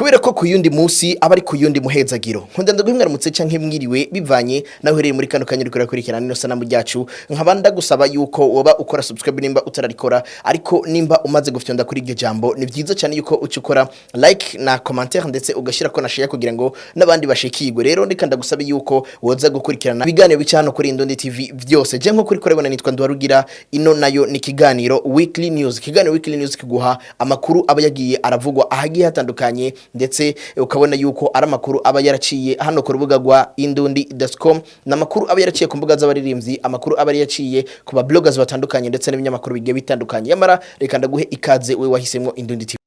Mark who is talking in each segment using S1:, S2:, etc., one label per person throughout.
S1: Kubera ko ku yundi munsi aba ari ku yundi muhezagiro. Nkunda ndaguhe mwaramutse canke mwiriwe, bivanye naho uherereye muri kano kanya uriko urakurikirana ino sanamu ryacu. Nkaba ndagusaba yuko woba ukora subscribe nimba utararikora, ariko nimba umaze gufyonda kuri iryo jambo, ni vyiza cyane yuko uca ukora like na commentaire, ndetse ugashirako na share kugira ngo n'abandi bashikirwe. Rero ndika ndagusaba yuko woza gukurikirana ibiganiro bica hano kuri Indundi TV vyose. Je nko kuri korebona nitwa Ndwarugira. Ino nayo ni kiganiro Weekly News. Ikiganiro Weekly News kiguha amakuru aba yagiye aravugwa ahagiye hatandukanye, ndetse ukabona yuko ari amakuru aba yaraciye hano ku rubuga rwa indundi.com, n'amakuru aba yaraciye ku mbuga z'abaririmbyi, amakuru aba yaraciye ku ba bloggers batandukanye, ndetse n'ibinyamakuru bigiye bitandukanye. Yamara reka ndaguhe ikaze we wahisemwo Indundi TV.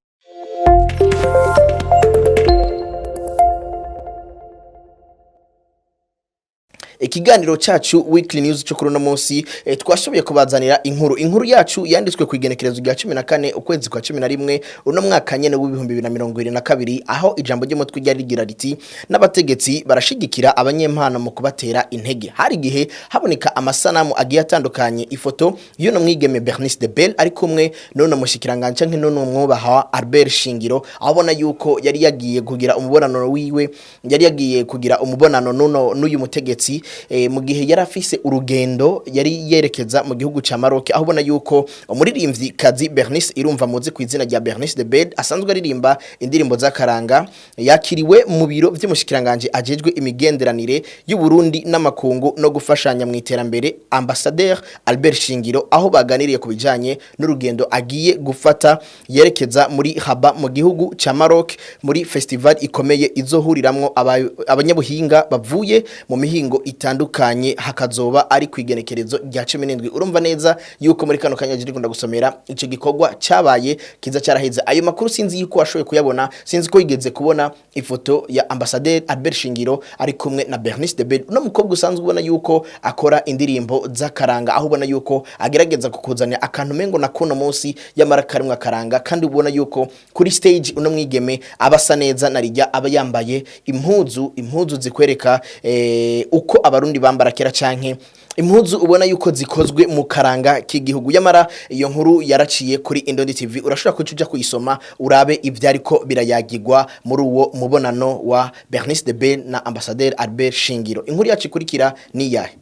S1: Ikiganiro cyacu Weekly News cyo kuri uno munsi, twashoboye kubazanira inkuru yacu yanditswe ku igenekerezo rya 14 ukwezi kwa 11 uno mwaka nyene w'2022, aho ijambo ry'umutwe ryari rigira riti: "N'abategetsi barashigikira abanyempano mu kubatera intege." Hari igihe haboneka amasanamu agiye atandukanye, ifoto y'uno mwigeme Bernice de Bell ari kumwe n'uno mushikiranganje canke n'uno mwubaha Albert Shingiro, aho ubona yuko yari yagiye kugira umubonano wiwe, yari yagiye kugira umubonano n'uno n'uyu mutegetsi, mu gihe yari afise urugendo yari yerekeza mu gihugu ca Maroc, aho ubona yuko umuririmbyi kazi Bernice Irumva, muzi ku izina rya Bernice de Bell, asanzwe aririmba indirimbo z'akaranga, yakiriwe mu biro vy'umushikiranganje ajejwe imigenderanire y'u Burundi n'amakungu no gufashanya mu iterambere, Ambassadeur Albert Shingiro, aho baganiriye ku bijanye n'urugendo agiye gufata yerekeza muri Rabat mu gihugu ca Maroc, muri festival ikomeye izohuriramwo abanyabuhinga bavuye mu mihingo itandukanye, hakazoba ari ku igenekerezo rya 17. Urumva neza yuko muri kano kanya ndiko ndagusomera ico gikorwa cyabaye kiza cyaraheze. Ayo makuru sinzi yuko washoboye kuyabona, sinzi ko yigeze kubona ifoto ya Ambassadeur Albert Shingiro ari kumwe na Bernice de Bell, uno mukobwa usanzwe ubona yuko akora indirimbo z'akaranga, aho ubona yuko agerageza kukuzanira akantu mengo na kuno munsi yamara karimwe akaranga, kandi ubona yuko kuri stage uno mwigeme aba asa neza, narijya aba yambaye impuzu zikwereka uko Abarundi bambara kera, canke impuzu ubona yuko zikozwe mu karanga k'igihugu. Yamara iyo nkuru yaraciye kuri Indundi TV, urashobora kuca uja kuyisoma urabe ivyariko birayagirwa muri uwo mubonano wa Bernice de Bell na Ambassadeur Albert Shingiro. Inkuru yacu ikurikira ni iyahe?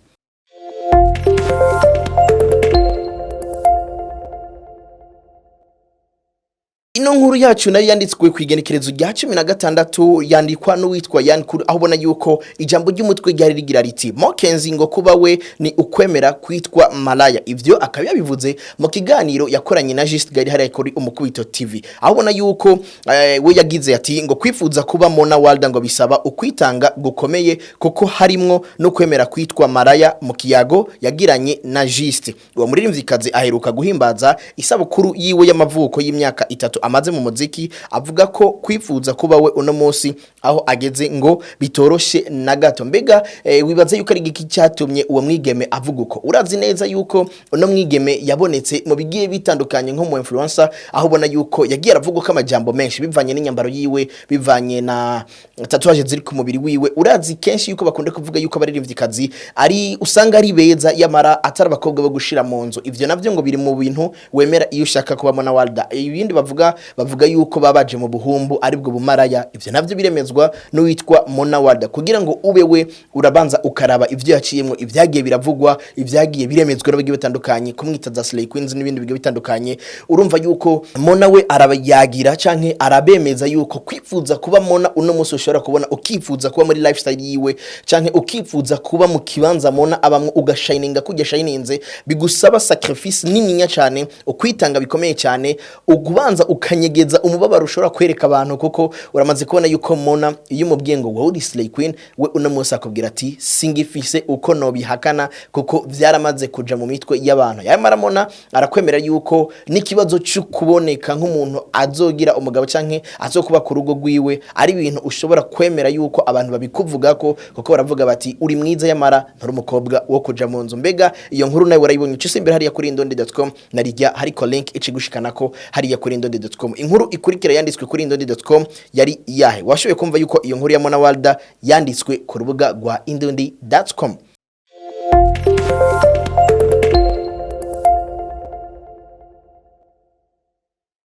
S1: Ino nkuru yacu nayo yanditswe ku igenekerezo rya 16, yandikwa n'uwitwa Yan Kuru, aho ubona yuko ijambo ry'umutwe ryari rigira riti: "Mokenzi ngo kuba we ni ukwemera kwitwa malaya." Ivyo akaba yabivuze mu kiganiro yakoranye na Just Gari hariya kuri Umukubito TV, aho ubona yuko we yagize ati ngo kwifuza kuba Mona Walda ngo bisaba ukwitanga gukomeye, kuko harimwo no kwemera kwitwa maraya. Mu kiyago yagiranye na Just, uwo muririmvyikazi aheruka guhimbaza isabukuru yiwe y'amavuko y'imyaka 3 amaze mu muziki, avuga ko kwifuza kuba we uno munsi aho ageze ngo bitoroshe na gato. Mbega wibaza yuko ari igiki cyatumye uwo mwigeme avuga uko? Urazi neza yuko uno mwigeme yabonetse mu bigiye bitandukanye nko mu influencer, aho ubona yuko yagiye aravuga ko amajambo menshi bivanye n'inyambaro yiwe, bivanye na tatouage ziri ku mubiri wiwe. Urazi kenshi yuko bakunda kuvuga yuko abaririmbyi ari usanga ari beza, yamara atari abakobwa bo gushira mu nzu. Ivyo navyo ngo biri mu bintu wemera iyo ushaka kuba Mona Walda. Ibindi bavuga yuko babaje mu buhumbu, aribwo bumaraya. Ivyo navyo biremezwa n'uwitwa Mona Walda. Kugira ngo ube we, urabanza ukaraba ivyo yaciyemwo, ivyagiye biravugwa, ivyagiye biremezwa n'abagiye batandukanye, kumwita za Slay Queens n'ibindi bigiye bitandukanye. Urumva yuko Mona we arabayagira canke arabemeza yuko kwifuza kuba Mona uno munsi, ushobora kubona ukifuza kuba muri lifestyle yiwe, canke ukifuza kuba mu kibanza Mona abamwe, ugashininga kujya shininze, bigusaba sacrifice nininya cyane, ukwitanga bikomeye cyane, ugubanza ukanyegeza umubabaro ushobora kwereka abantu, kuko uramaze kubona yuko Mona iyo umubwiye ngo wowe uri Slay Queen, we uno munsi akubwira ati singifise uko nobihakana, kuko vyaramaze kuja mu mitwe y'abantu. Yamara Mona arakwemera yuko n'ikibazo cyo kuboneka nk'umuntu azogira umugabo canke azokuba ku rugo rwiwe ari ibintu ushobora kwemera yuko abantu babikuvugako, kuko baravuga bati uri mwiza, yamara nturi umukobwa wo kuja mu nzu. Mbega iyo nkuru nawe warayibonye? Uca usimbira hariya kuri indundi.com, narijya hariko link icigushikanako hariya kuri indundi.com. Inkuru ikurikira yanditswe kuri indundi.com yari iyahe? Washoboye kumva yuko iyo nkuru ya Mona Walda yanditswe ku rubuga rwa indundi.com.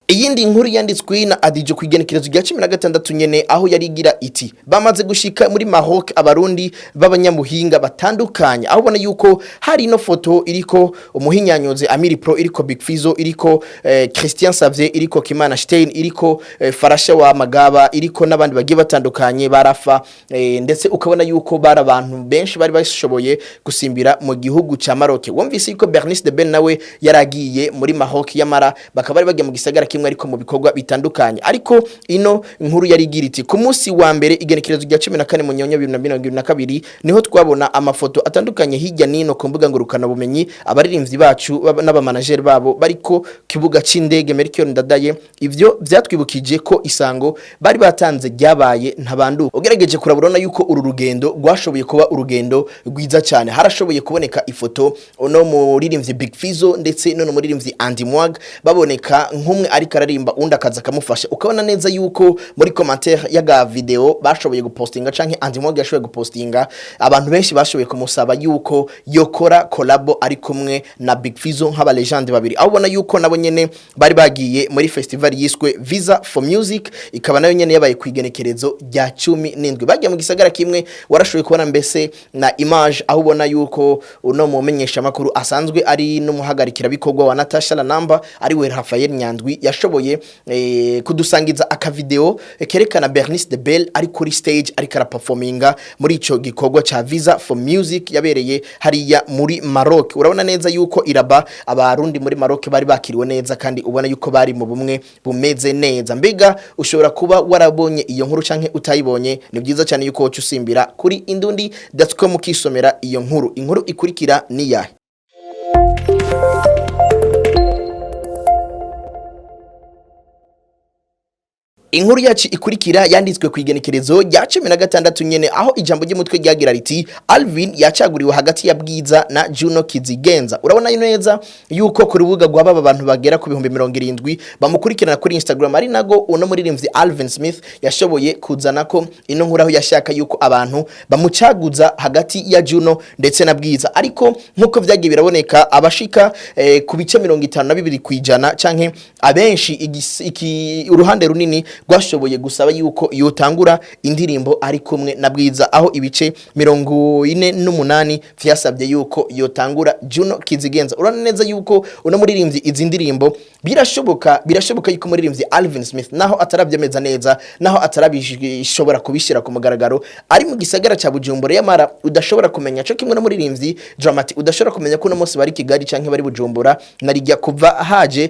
S1: Iyindi Iyindi nkuru yanditswe na Adijo ku igenekerezo rya 16 nyene, aho yari igira iti: "Bamaze gushika muri Maroc abarundi b'abanyamuhinga batandukanye", aho ubona yuko hari ino foto iriko umuhinyanyoze Amiri Pro, iriko Big Fizzo, iriko Christian Xavier, iriko Kimana Stein, iriko Farasha wa Magaba, iriko n'abandi bagiye batandukanye barafa, ndetse ukabona yuko bari abantu benshi bari bashoboye gusimbira mu gihugu ca Maroc. Wumvise yuko Bernice de Ben nawe yaragiye muri Maroc, yamara bakaba bari bagiye mu gisagara kimwe ariko mu bikorwa bitandukanye. Ariko ino inkuru yari igira iti: "Ku munsi wa mbere, igenekerezo rya 14 Munyonyo 2022, niho twabona amafoto atandukanye hirya nino ku mbuga ngurukana bumenyi, abaririmbyi bacu n'abamanageri babo bariko kibuga c'indege Melchior Ndadaye. Ivyo vyatwibukije ko isango bari batanze ryabaye ntabanduka." Ugerageje kurabona yuko uru rugendo rwashoboye kuba urugendo rwiza cyane. Harashoboye kuboneka ifoto uno muririmbyi Big Fizzo ndetse n'uno muririmbyi Andy Mwag baboneka nk'umwe ariko ararimba, undi akaza akamufasha. Ukabona neza yuko muri commentaire y'aga video bashoboye gupostinga, canke Andy Mwag yashoboye gupostinga, abantu benshi bashoboye kumusaba yuko yokora collabo ari kumwe na Big Fizzo nk'aba legende babiri, aho ubona yuko nabo nyene bari bagiye muri festival yiswe Visa for Music, ikaba nayo nyene yabaye ku igenekerezo rya 17. Bagiye mu gisagara kimwe. Warashoboye kubona mbese na image aho ubona yuko uno mumenyesha makuru asanzwe ari n'umuhagarikira bikorwa wa Natasha Lanamba, ari we Rafael Nyandwi, yashoboye kudusangiza akavideo kerekana Bernice de Bell ari kuri stage ariko araperforminga muri ico gikorwa ca Visa for Music yabereye hariya muri Maroc. Urabona neza yuko iraba abarundi muri Maroc bari bakiriwe neza, kandi ubona yuko bari mu bumwe bumeze neza. Mbega ushobora kuba warabonye iyo nkuru canke utayibonye? Ni byiza cyane yuko woca usimbira kuri indundi.com ukisomera iyo nkuru. Inkuru ikurikira ni yahe? Inkuru yacu ikurikira yanditswe ku igenekerezo rya 16 nyene, aho ijambo ry'umutwe ryagira riti: "Alvin yacaguriwe hagati ya Bwiza na Juno Kizigenza." Urabona neza yuko ku rubuga rwa baba bantu bagera ku 70,000 bamukurikirana kuri Instagram, ari nago uno muririmbyi Alvin Smith yashoboye kuzana ko ino nkuru, aho yashaka yuko abantu bamucaguza hagati ya Juno ndetse na Bwiza. Ariko nkuko vyagiye biraboneka, abashika ku bice 52% canke abenshi, uruhande runini rwashoboye gusaba yuko yotangura indirimbo ari kumwe na Bwiza, aho ibice 48 vyasabye yuko yotangura Juno Kizigenza. Urabona neza yuko uno muririmbyi izi ndirimbo birashoboka yuko umuririmbyi Alvin Smith, naho atarabyemeza neza, naho atarabishobora kubishyira ku mugaragaro, ari mu gisagara ca Bujumbura, yamara udashobora kumenya co kimwe n'umuririmbyi Dramati, udashobora kumenya ko uno munsi bari Kigali canke bari Bujumbura. Narijya kuva haje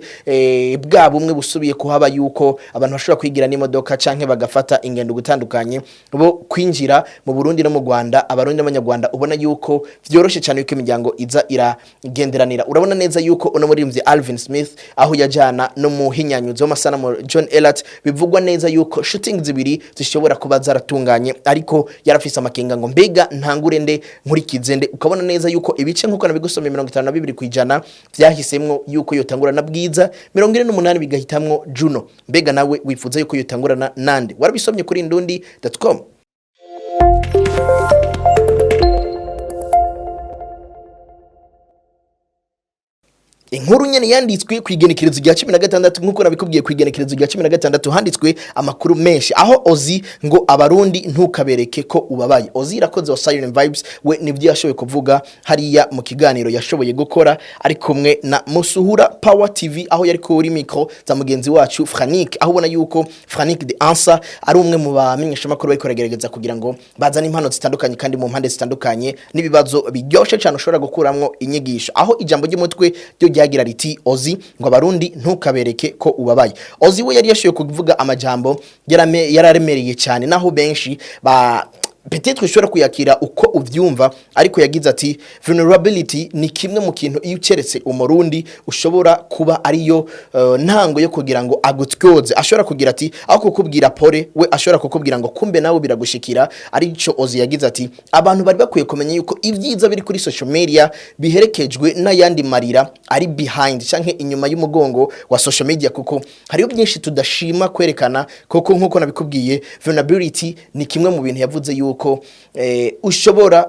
S1: bwa bumwe busubiye kuhaba, yuko abantu bashobora kwigira n'imodoka canke bagafata ingendo gutandukanye bo kwinjira mu Burundi no mu Rwanda, abarundi n'abanyarwanda, ubona yuko vyoroshe cyane yuko imiryango iza iragenderanira. Urabona neza yuko uno muririmbyi Alvin Smith, aho yajana no muhinyanyuzo w'amasanamu John Elat, bivugwa neza yuko shooting zibiri zishobora kuba zaratunganye, ariko yarafise amakenga ngo: "Mbega ntangure nde, nkurikize nde?" Ukabona neza yuko ibice, nkuko nabigusomye, 52% vyahisemwo yuko yotangura na Bwiza, 48 bigahitamwo Juno. Mbega nawe wifuza yuko yotangurana nande? Warabisomye kuri indundi.com. Inkuru nyene yanditswe ku igenekerezo rya 16. Nk'uko nabikubwiye, ku igenekerezo rya 16 handitswe amakuru menshi, aho Ozi ngo: "Abarundi ntukabereke ko ubabaye." Ozi irakoze wa Silent Vibes we nibyo yashoboye kuvuga hariya mu kiganiro yashoboye gukora ari kumwe na Musuhura Power TV, aho yari kuri micro za mugenzi wacu Franik, aho ubona yuko Franik the Answer ari umwe mu bamenyesha makuru bariko baragerageza kugira ngo bazane impano zitandukanye kandi mu mpande zitandukanye n'ibibazo biryoshe cyane ushobora gukuramwo inyigisho, aho ijambo ry'umutwe ryo ryagira riti: "Ozi ngo abarundi ntukabereke ko ubabaye." Ozi we yari yashoboye kuvuga amajambo yararemereye cyane, naho benshi ba peut-être ushobora kuyakira uko uvyumva, ariko yagize ati: "Vulnerability ni kimwe mu kintu iyo uceretse umurundi ushobora kuba ariyo ntango yo kugira ngo agutyoze. Ashobora kugira ati aho kukubwira pole, we ashobora kukubwira ngo kumbe nawe biragushikira." Arico Ozi yagize ati: "Abantu bari bakwiye kumenya yuko ibyiza biri kuri social media biherekejwe n'ayandi marira ari behind canke inyuma y'umugongo wa social media, kuko hariho byinshi tudashima kwerekana." Koko nkuko nabikubwiye, vulnerability ni kimwe mu bintu yavuze yuko yuko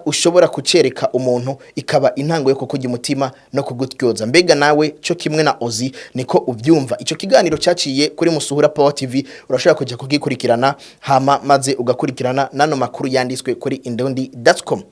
S1: ushobora kucereka umuntu ikaba intango yo kukurya umutima no kugutyoza. Mbega nawe cyo kimwe na Ozi niko ubyumva? Ico kiganiro cyaciye kuri Musuhura Power TV, urashobora kujya kugikurikirana hama maze ugakurikirana nano makuru yanditswe kuri indundi.com.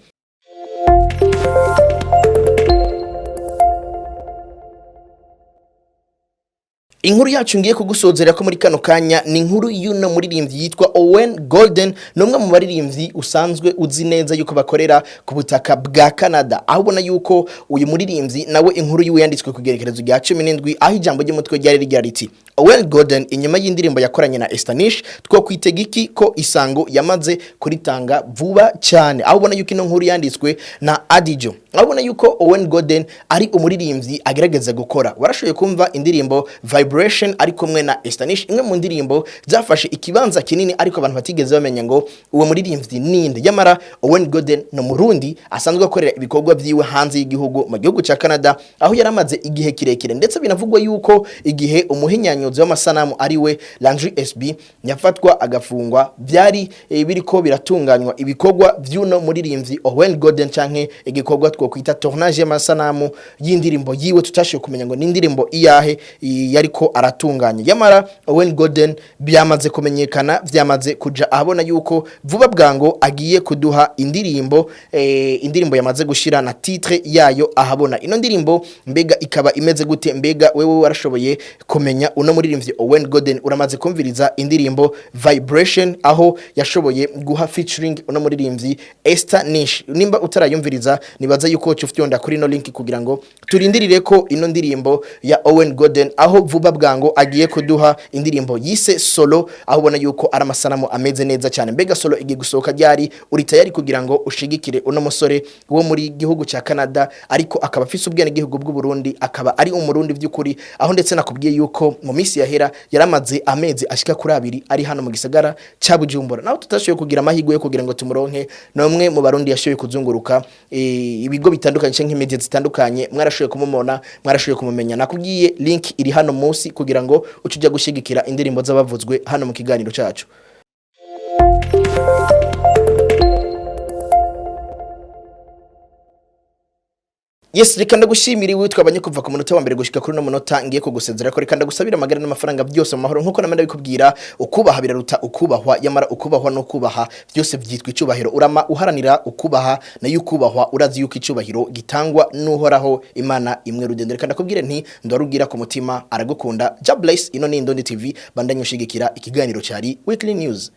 S1: Inkuru yacu ngiye kugusozera ko muri kano kanya ni inkuru y'uno muririmbyi yitwa Owen Golden. Ni umwe mu baririmbyi usanzwe uzi neza yuko bakorera ku butaka bwa Canada, aho ubona yuko uyu muririmbyi nawe inkuru yiwe yanditswe ku igerekerezo rya 17, aho ijambo ry'umutwe ryari rigira riti: "Owen Golden inyuma y'indirimbo yakoranye na Estanish, two kwitega iki ko isango yamaze kuritanga vuba cyane?" Aho ubona yuko ino nkuru yanditswe na Adijo, aho ubona yuko Owen Golden ari umuririmbyi agerageza gukora. Warashoboye kumva indirimbo Vibration ari kumwe na Estanish, imwe mu ndirimbo zafashe ikibanza kinini, ariko abantu batigeze bamenya ngo uwo muririmbyi ninde. Yamara Owen Golden ni umurundi asanzwe akorera ibikorwa byiwe hanze y'igihugu, mu gihugu cya Canada, aho yaramaze igihe kirekire. Ndetse binavugwa yuko igihe umuhinyanyuzi w'amasanamu ari we Landry SB yafatwa agafungwa, byari biriko biratunganywa ibikorwa by'uno muririmbyi Owen Golden, canke igikorwa twokwita tournage y'amasanamu y'indirimbo yiwe tutashoboye kumenya ngo ni indirimbo iyahe yariko aratunganya. Yamara Owen Golden byamaze kumenyekana, byamaze kuja ahabona yuko vuba bwango agiye kuduha indirimbo, indirimbo yamaze gushira na titre yayo ahabona. Ino ndirimbo mbega ikaba imeze gute? Mbega wewe warashoboye kumenya uno muririmbyi Owen Golden? Uramaze kumviriza indirimbo Vibration, aho yashoboye guha featuring uno muririmbyi Esther Nish? Nimba utarayumviriza, nibaza yuko ufyonda kuri ino link kugira ngo turindirire ko ino ndirimbo ya Owen Golden, aho vuba bwango agiye kuduha indirimbo yise Solo, aho ubona yuko ari amasanamu ameze neza cyane. Mbega Solo igiye gusohoka ryari? Uri tayari kugira ngo ushigikire uno musore wo muri gihugu cya Canada, ariko akaba afise ubwene gihugu bw'u Burundi, akaba ari umurundi by'ukuri, aho ndetse nakubwiye yuko mu minsi yahera yaramaze amezi ashika kuri 2 ari hano mu gisagara ca Bujumbura, naho tutashoboye kugira amahirwe yo kugira ngo tumuronke? Nomwe mu barundi yashoboye kuzunguruka ibigo bitandukanye canke media zitandukanye, mwarashoboye kumumona, mwarashoboye kumumenya. Nakubwiye, link iri hano munsi kugira ngo uce ujya gushigikira indirimbo z'abavuzwe hano mu kiganiro cacu. Yes, reka ndagushimira iwe twabanye kuva ku munota wa mbere gushika kuri no munota ngiye kugusezera ko. Reka ndagusabira amagara n'amafaranga byose mu mahoro. Nkuko namwe ndabikubwira, ukubaha biraruta ukubahwa, yamara ukubahwa no kubaha byose byitwa icubahiro. Urama uharanira ukubaha nayo ukubahwa, urazi yuko icubahiro gitangwa n'uhoraho Imana imwe rudende. Reka ndakubwire nti ndarugira ku mutima, aragukunda. God bless. Ino ni Indondi TV, bandanye ushigikira ikiganiro cyari Weekly News.